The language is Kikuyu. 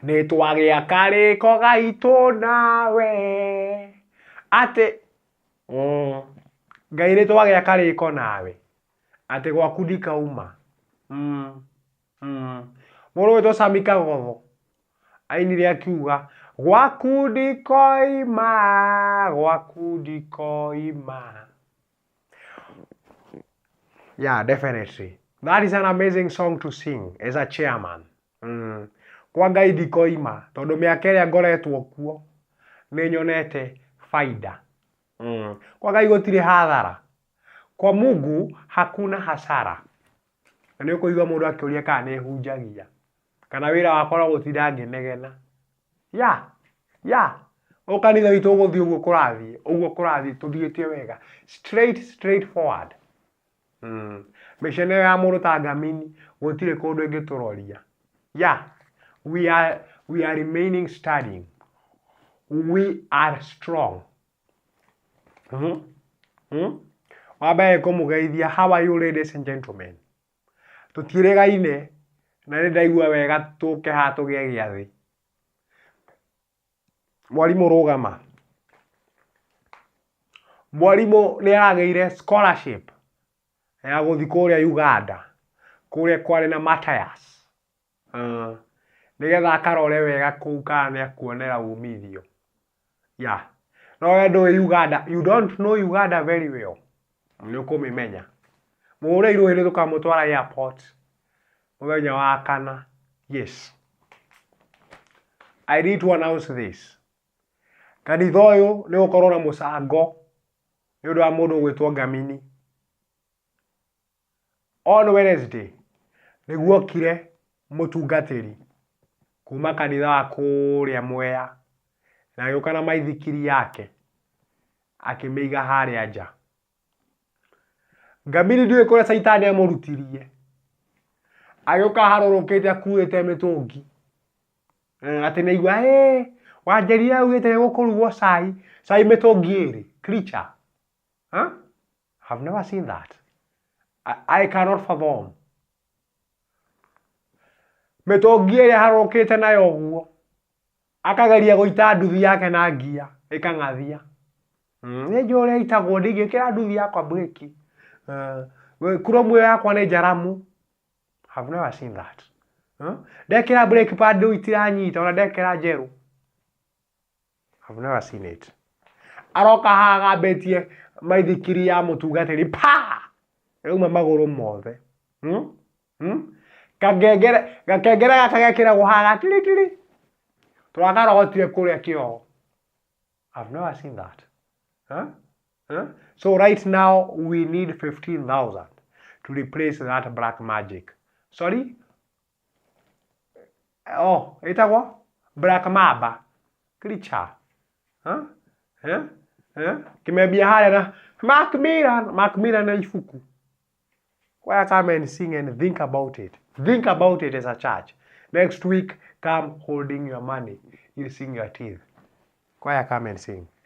Nĩ twagĩa karĩko gaitũ nawe atĩ Ngai nĩ twagĩa karĩko nawe atĩ gwaku ndikauma. Mũndũ wĩtwo Sami Kagotho ainire akiuga gwaku ndikoima, gwaku ndikoima. Yeah, definitely. That is an amazing song to sing as a chairman. Kwa Ngai ndikoima tondũ mĩaka ĩrĩa ngoretwo kuo nĩ nyonete faida. Kwa Ngai gũtirĩ hathara. Kwa Mungu hakuna hasara. Na nĩ ũkũigua mũndũ akĩũria kana nĩ hunjagia kana wĩra wakwa no gũtinda ngĩnegena. Yeah. O kanitha witũ ũgũthiĩ ũguo kũrathiĩ, ũguo kũrathiĩ tũthiĩte wega. Straight, straight forward. Mĩcene ya mũndũ ta Ngamini gũtirĩ kũndũ ĩngĩtũroria. Yeah, we are remaining standing. We are strong. Wa mbere kũmũgeithia, how are you, ladies and gentlemen? Tũtiĩrĩgaine na nĩ ndaigua wega tũke haha tũgĩe gĩathĩ. Mwarimũ rũgama. Mwarimũ nĩ aragĩire scholarship ya gũthiĩ kũrĩa Uganda, kũrĩa kwarĩ na Mathias. Nĩgetha akarore wega kũu kana nĩ akuonera umithio. Yeah. No we ndũĩ Uganda, you don't know Uganda very well. Nĩ ũkũmĩmenya. Mũhũre irũĩ nĩ tũkamũtwara airport mũthenya wa kana. Yes. I need to announce this. Kanitha ũyũ nĩ ũgũkorwo na mũcango nĩ ũndũ wa mũndũ ũgwĩtwo Ngamini. On Wednesday nĩguo okire mũtungatĩri kuma kanitha wa kũrĩa Mwea na agĩũka na maithikiri yake akĩmĩiga harĩa nja. Ngamini ndiũĩ kũrĩa caitani amũrutirie. Agĩũka harũrũkĩte akuĩte mĩtũngi. Atĩ nĩaigua ĩ Wanjeri augĩte nĩgũkũrugwo cai, cai mĩtũngi ĩrĩ. Creature. Huh? I've never seen that. I cannot fathom. Mĩtũngi ĩrĩa harũrũkĩte nayo ũguo akageria gũita nduthi yake na ngia ĩkang'athia. Nĩ njũĩ ũrĩa ĩitagwo, ndingĩkĩra nduthi yakwa breki. Kuromu ĩyo yakwa nĩ njaramu. I've never seen that. Huh? Ndekĩra brake pad rĩu itiranyita ona ndekĩra njerũ. I've never seen it. Aroka haha agambĩtie maithikiri ya mũtungatĩri pa! Ĩrauma magũrũ mothe. Hmm? Kangengere gakengere gaka gekĩragwo haha tiri tiri. Tũrakarogotire kũrĩa kĩoro. I've never seen that. Huh? Huh? So right now we need 15,000 to replace that black magic. Sorry? Oh, ĩtagwo Black Mamba. Creature. Huh? Huh? Huh? Kĩmembia harĩa na Macmillan, Macmillan na ibuku. Why come and sing and think about it. Think about it as a church. Next week, come holding your money. You sing your teeth. Choir, come and sing.